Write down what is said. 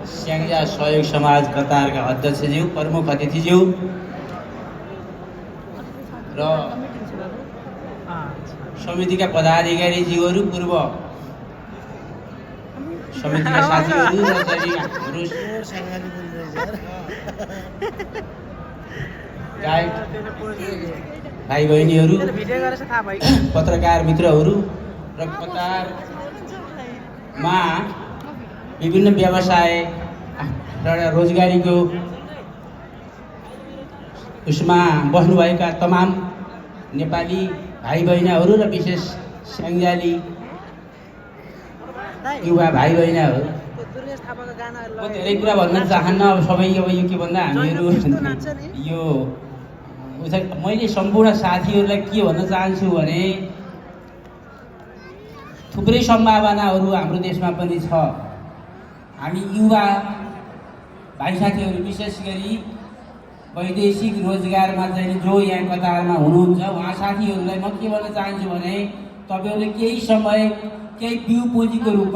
स्याङ्जा सहयोग समाज कतारका अध्यक्षज्यू, प्रमुख अतिथिज्यू र समितिका पदाधिकारीज्यूहरू, पूर्व समितिका साथीहरू र गायक भाइ बहिनीहरू, पत्रकार मित्रहरू र कतारमा विभिन्न व्यवसाय र रोजगारीको उसमा बस्नुभएका तमाम नेपाली भाइ बहिनीहरू र विशेष स्याङ्जाली युवा भाइ बहिनीहरू, म धेरै कुरा भन्न चाहन्न। अब सबै अब यो के भन्दा हामीहरू यो मैले सम्पूर्ण साथीहरूलाई के भन्न चाहन्छु भने थुप्रै सम्भावनाहरू हाम्रो देशमा पनि छ। हामी युवा भाइ साथीहरू विशेष गरी वैदेशिक रोजगारमा चाहिँ जो यहाँ कतारमा हुनुहुन्छ उहाँ साथीहरूलाई म के भन्न चाहन्छु भने तपाईँहरूले केही समय केही बिउ पुँजीको रूपमा